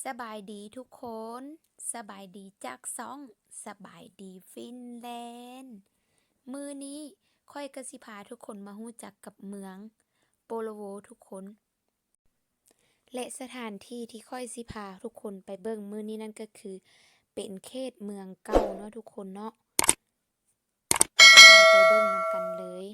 ສະບາຍດີທຸກຄົນ, ສະບາຍດີຈາກຊ່ອງສະບາຍດີຟິນແລນ. ມື້ນີ້ຂ້ອຍກໍຊິພາທຸກຄົນມາຮູ້ຈັກກັບເມືອງໂປໂລໂວທຸກຄົນ ແລະ ສະຖານທີ່ທີ່ຂ້ອຍຊິພາທຸກຄົນໄປເບິ່ງມື້ນີ້ນັ້ນກໍຄື ເປັນເຂດເມືອງເກົ່າເນາະທຸກຄົນເນາະ. ເຮົາໄປເບິ່ງນຳກັນເລີຍ.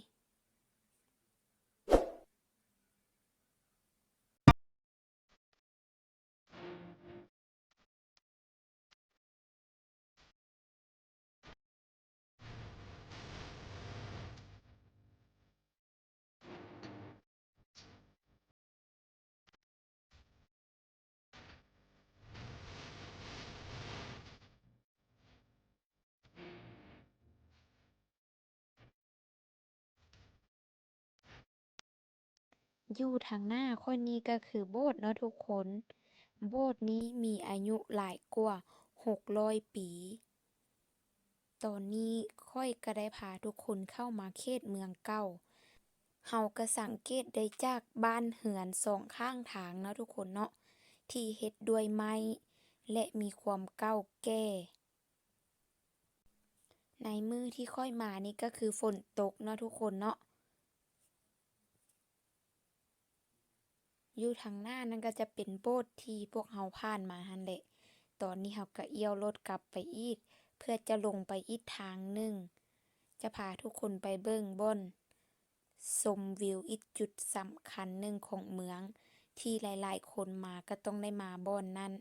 ຢູ່ທາງໜ້າຂ້ອຍນີ້ກໍຄືໂບດເນາະທຸກຄົນ. ໂບດນີ້ມີອາຍຸຫຼາຍກວ່າຫົກຮ້ອຍປີ. ຕອນນີ້ຂ້ອຍກໍໄດ້ພາທຸກຄົນເຂົ້າມາເຂດເມືອງເກົ່າ. ເຮົາກໍສັງເກດໄດ້ຈາກບ້ານເຮືອນສອງຂ້າງທາງເນາະທຸກຄົນເນາະ ທີ່ເຮັດດ້ວຍໄມ້ ແລະ ມີຄວາມເກົ່າແກ່. ໃນມື້ທີ່ຂ້ອຍມານີ້ກໍຄືຝົນຕົກເນາະທຸກຄົນເນາະ. ຢູ່ທາງໜ້ານັ້ນກໍຈະເປັນໂບດທີ່ພວກເຮົາຜ່ານມາຫັ້ນແຫຼະ. ຕອນນີ້ເຮົາກໍລ້ຽວລົດກັບໄປອີກ ເພື່ອຈະລົງໄປອີກທາງໜຶ່ງ. ຈະພາທຸກຄົນໄປເບິ່ງບ່ອນຊົມວິວອີກຈຸດສຳຄັນໜຶ່ງຂອງເມືອງ ທີ່ຫຼາຍໆຄົນມາກໍຕ້ອງໄດ້ມາບ່ອນນັ້ນ.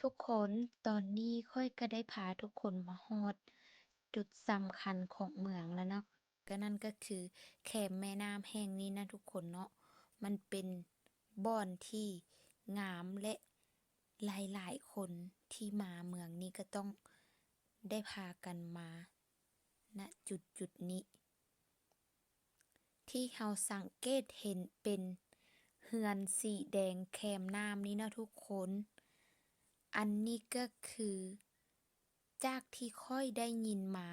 ທຸກຄົນ, ຕອນນີ້ຂ້ອຍກໍໄດ້ພາທຸກຄົນມາຮອດຈຸດສຳຄັນຂອງເມືອງແລ້ວເນາະ, ກໍນັ້ນກໍຄືແຄມແມ່ນ້ຳແຫ່ງນີ້ນະທຸກຄົນເນາະ. ມັນເປັນບ່ອນທີ່ງາມ ແລະ ຫຼາຍໆຄົນທີ່ມາເມືອງນີ້ກໍຕ້ອງໄດ້ພາກັນມາ ນະຈຸດໆນີ້ ທີ່ເຮົາສັງເກດເຫັນເປັນເຮືອນສີແດງແຄມນ້ຳນີ້ເນາະທຸກຄົນ. ອັນນີ້ກໍຄື ຈາກທີ່ຂ້ອຍໄດ້ຍິນມາ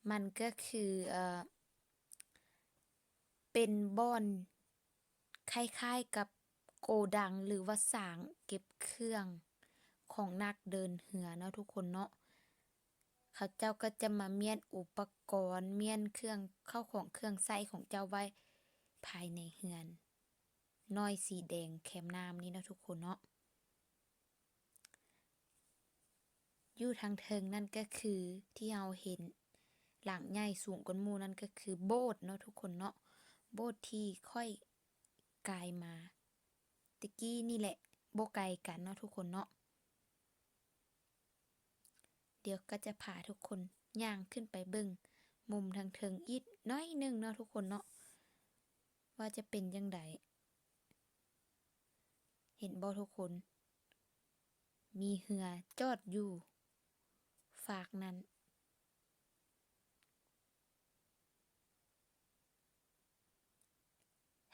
ມັນກໍຄື ເອີ ເປັນບ່ອນຄ້າຍໆກັບໂກດັງ ຫຼືວ່າສາງເກັບເຄື່ອງຂອງນັກເດີນເຮືອເນາະທຸກຄົນເນາະ. ເຂົາເຈົ້າກໍຈະມາມ້ຽນອຸປະກອນ, ມ້ຽນເຄື່ອງ ເຂົ້າຂອງເຄື່ອງໃຊ້ຂອງເຈົ້າໄວ້ພາຍໃນເຮືອນນ້ອຍສີແດງແຄມນ້ຳນີ້ເນາະທຸກຄົນເນາະ. ຢູ່ທາງເທິງນັ້ນກໍຄືທີ່ເຮົາເຫັນຫຼັງໃຫຍ່ສູງກວ່າໝູ່ນັ້ນກໍຄືໂບດເນາະທຸກຄົນເນາະ, ໂບດທີ່ຂ້ອຍກາຍມາຕະກີ້ນີ້ແຫຼະ, ບໍ່ໄກກັນເນາະທຸກຄົນເນາະ. ດຽວກໍຈະພາທຸກຄົນຍ່າງຂຶ້ນໄປເບິ່ງມຸມທາງເທິງອີກໜ້ອຍໜຶ່ງເນາະທຸກຄົນເນາະ ວ່າຈະເປັນຈັ່ງໃດ. ເຫັນບໍ່ທຸກຄົນ? ມີເຮືອຈອດຢູ່ຟາກນັ້ນ.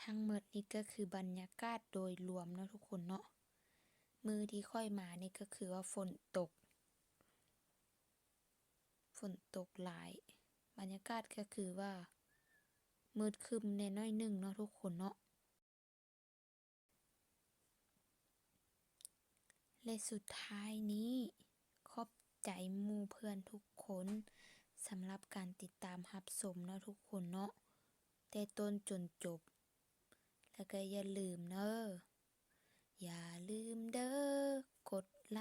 ທັງໝົດນີ້ກໍຄືບັນຍາກາດໂດຍລວມເນາະທຸກຄົນເນາະ. ມື້ທີ່ຂ້ອຍມານີ້ກໍຄືວ່າຝົນຕົກ, ຝົນຕົກຫຼາຍ, ບັນຍາກາດກໍຄືວ່າມືດຄຶ້ມແດ່ໜ້ອຍໜຶ່ງເນາະທຸກຄົນເນາະ. ແລະ ສຸດທ້າຍນີ້ ຂອບໃຈໝູ່ເພື່ອນທຸກຄົນສຳລັບການຕິດຕາມຮັບຊົມເນາະທຸກຄົນເນາະ, ແຕ່ຕົ້ນຈົນຈົບ. ແລ້ວກໍຢ່າລືມເດີ, ຢ່າລືມເດີ ກົດໄລ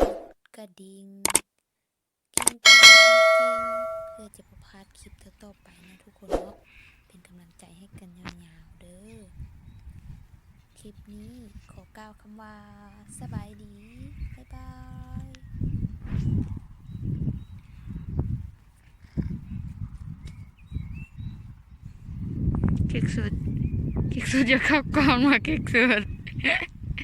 ກົດກະດິ່ງ ກິ່ງໆ ເພື່ອຈະບໍ່ພາດຄລິບຕໍ່ໆໄປເນາະທຸກຄົນເນາະ, ເປັນກຳລັງໃຈໃຫ້ກັນຍາວໆເດີ. ຄລິບນີ້ຂໍກ່າວຄຳວ່າ ສະບາຍດີ, ບາຍບາຍ. ເຄັກສຸດ, ເຄັກສຸດ ຢ່າເຂົ້າກ້ອງມາ ເຄັກສຸດ.